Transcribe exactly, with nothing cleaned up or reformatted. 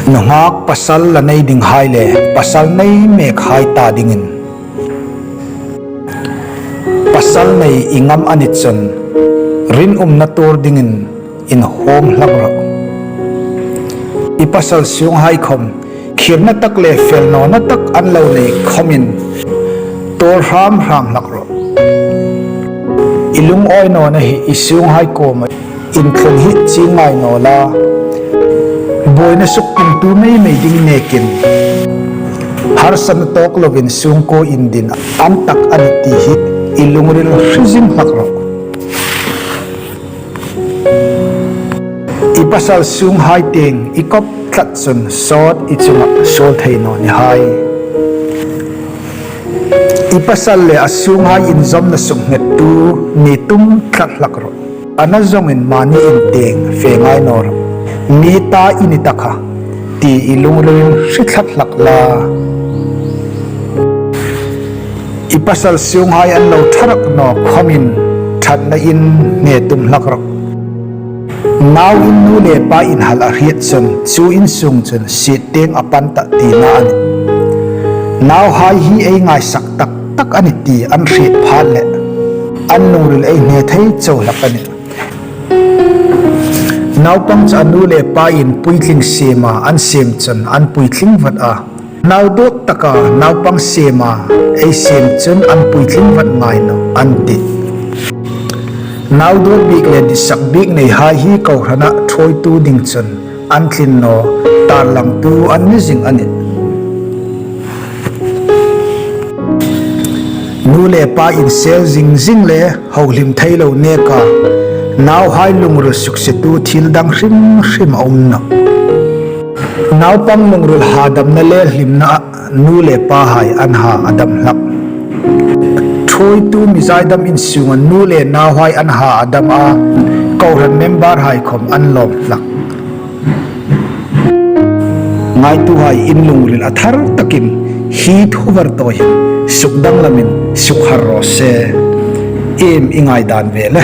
Nunghak pasal la nei dinghai le pasal nei mekhai ta dingin. Pasal nei i ngam a ni chun rinumna tuor dingin inhuom hlak rawh. I pasal sunghai khom khirna tak le felnawna tak an lo nei khomin tuor hram hram hlak rawh. I lungawi nawna hi i sunghai kuoma inthlung hi chieng ngai naw la, buoina sukpungtu mei mei ding nekin harsatna tawk lovin sungkuo indin an tak a ni ti hi i lungril hre zing hlak rawh. I pasal sunghai tieng i kop tlat chun sawt i chunga suol thei naw ni hai. I pasal le a sunghai inzawmna suknghettu ni tum tlat hlak rawh. A na zawngin mani in tieng fe ngai naw rawh. Mi ta i ni ta kha ti i lungrilin hre tlat hlak la. I pasal sunghai an lo ṭha rak naw khomin ṭhatna in hne tum hlak rawh. Nau in nu le pa inhal a hriet chun chu insung chun siet tieng a pan tah tina a nih. Nauhai hi ei ngaisak tak tak a nih ti an hriet phat leh an lungril ei hne thei chau hlak a nih. Naupang chu a nu le pa in puitling siema an siem chun an puitling vat a. Nau dawt taka naupang siema ei siem chun an puitling vat ngai nawh an tih. Nau dawt bik le ditsak bik neihai hi kohrana ṭhuoitu ding chun an tlin naw, tarlangtu an ni zing a nih. Nu le pa insel zing zing le hohlim thei lo neka nauhai lungril suksietu thil dang hrim hrim a um nawh. Naupang lungril hadamna le hlimna ah nu le pahai an ha a dam hlak. Ṭhuoitu mi zaidam insunga nu le nauhai an ha a dam a, kohran memberhai khom an lawm hlak. Ngaituhai in lungril a thar takin hi thu var tawi hin sukdanglamin sukhar raw se. Iem i ngaidan ve le?